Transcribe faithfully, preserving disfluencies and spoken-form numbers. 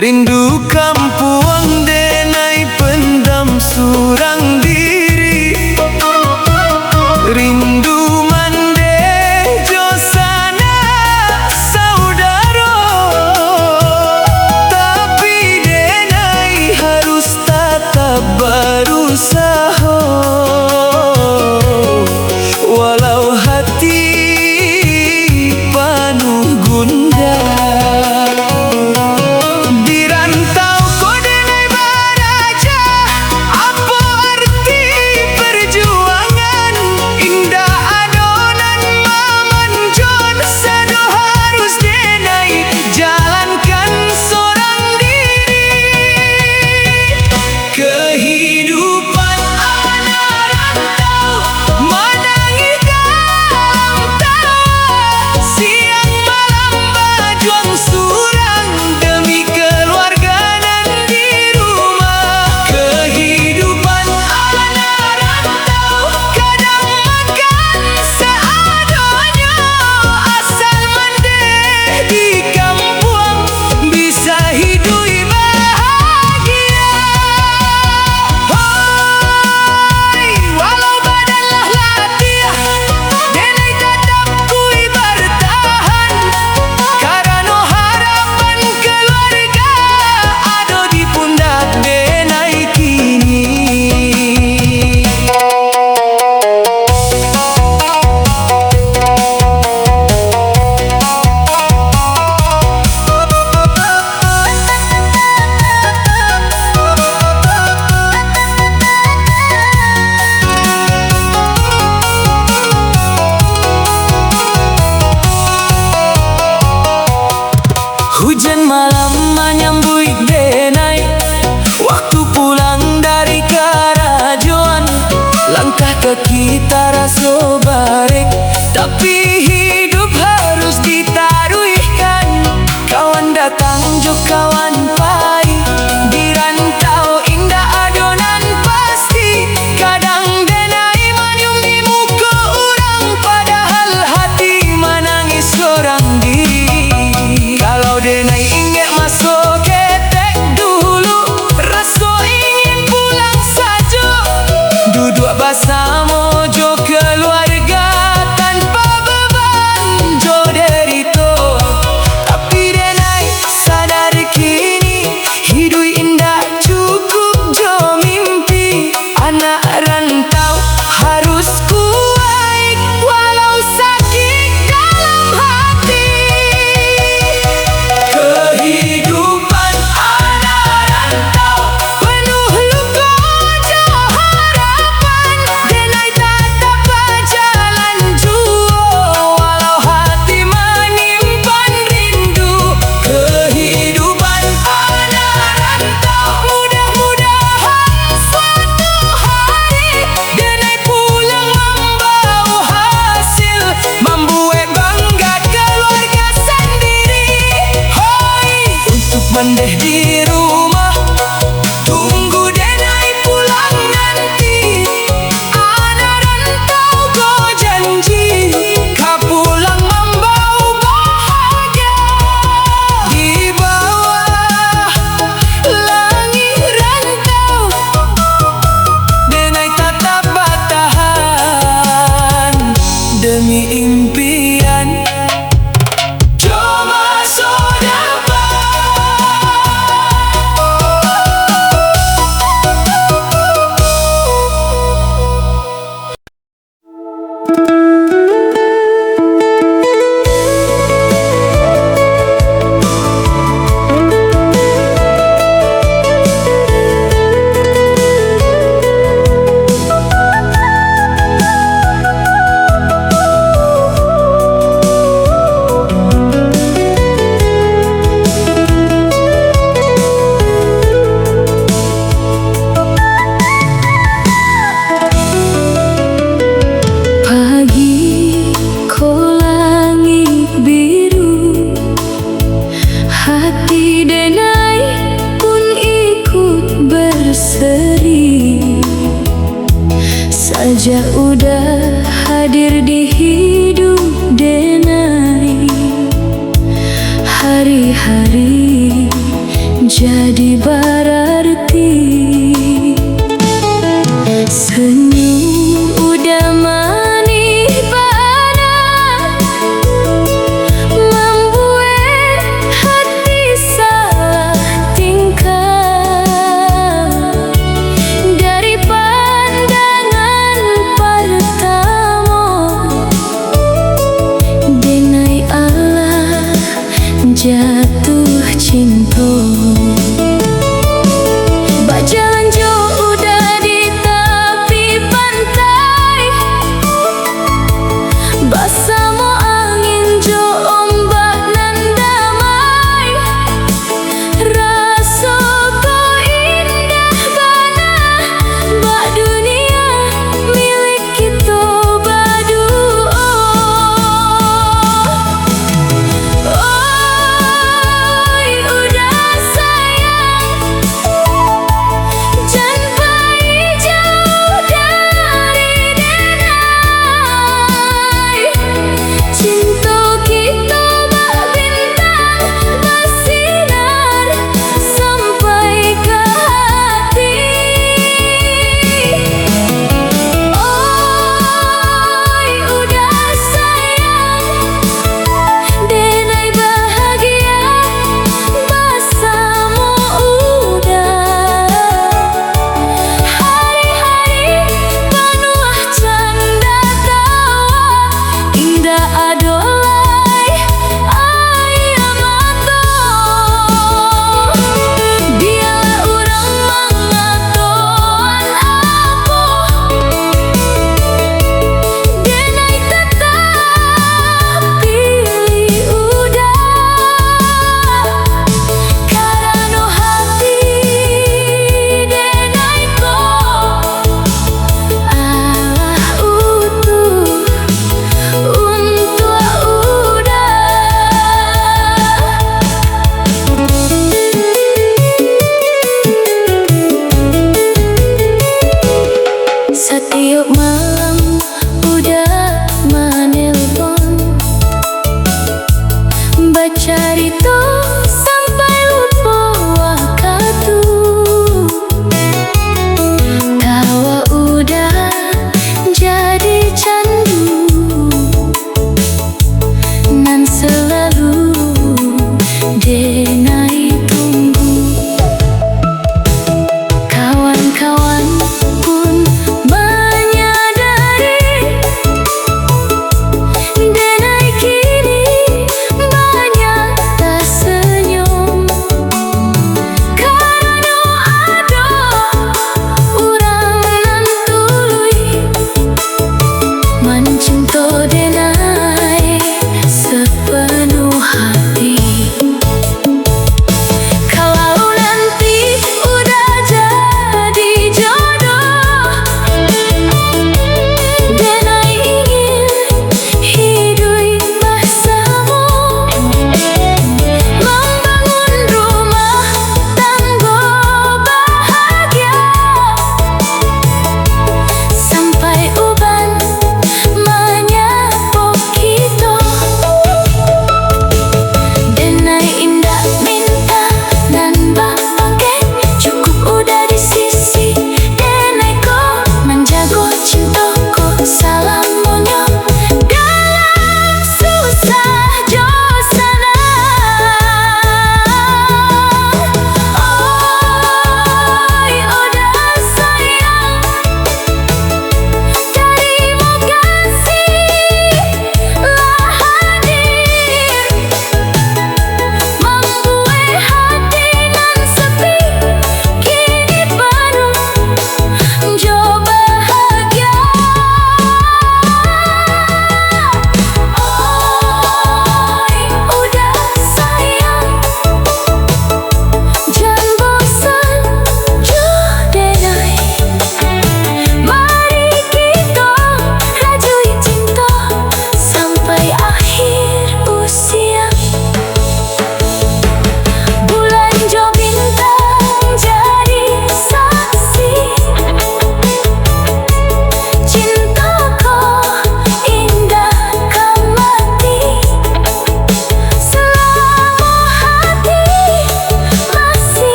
Rindu kampuang denai pendam surang diri. Rindu mandeh jo sanak saudaro. Tapi denai harus tatap barusaho. Walau hati panuh gundah. Di rantau ko denai baraja, apo arti perjuangan? Indak ado nan mamanjon, sado harus denai jalankan sorang diri. Kehidupan anak rantau, manangih dalam tawa, siang malam bajuang surang demi keluarga nan di rumah. Kehidupan anak rantau, kadang makan seadonyo, asal mandeh di kampuang, bisa hiduik bahagia. Hoi, walau badan lah latiah, denai tatap kuik bartahan, karano harapan keluarga ado di pundak denai kini. Hujan malam manyambuik denai, waktu pulang dari karajoan, langkah kaki taraso barek, tapi hidup harus ditaruihkan. Kawan datang jo kawan pai, di rantau indak ado nan pasti. Kadang denai manyum di muko urang, padahal hati manangih sorang diri. Kalau denai ingek maso ketek dulu, raso ingin pulang sajo, duduak basamo jo keluarga tanpa beban jo derito. Tapi denai sadar kini, hiduik indak cukup jo mimpi. Anak rantau harus kuaik, walau sakik dalam hati. Kehidupan anak rantau penuh luko jo harapan, denai tatap bajalan juo, walau hati manyimpan rindu. Kehidupan anak rantau, mudah-mudahan suatu hari denai pulang mambao hasil, mambuek bangga keluarga sandiri. Hoi, untuk mandeh di rumah, tunggu denai pulang nanti. Anak rantau ko janji, ka pulang mambao bahagia. Di bawah langik rantau, denai tatap batahan demi impian. Jo maso dapan. Pagi ko langik biru, hati denai pun ikut berseri. Sajak udah hadir di hidup denai, Hari-hari jadi bararti. Senyum uda manih bana, mambuek hati salah tingkah. Dari pandangan partamo, denai alah jatuh cinto.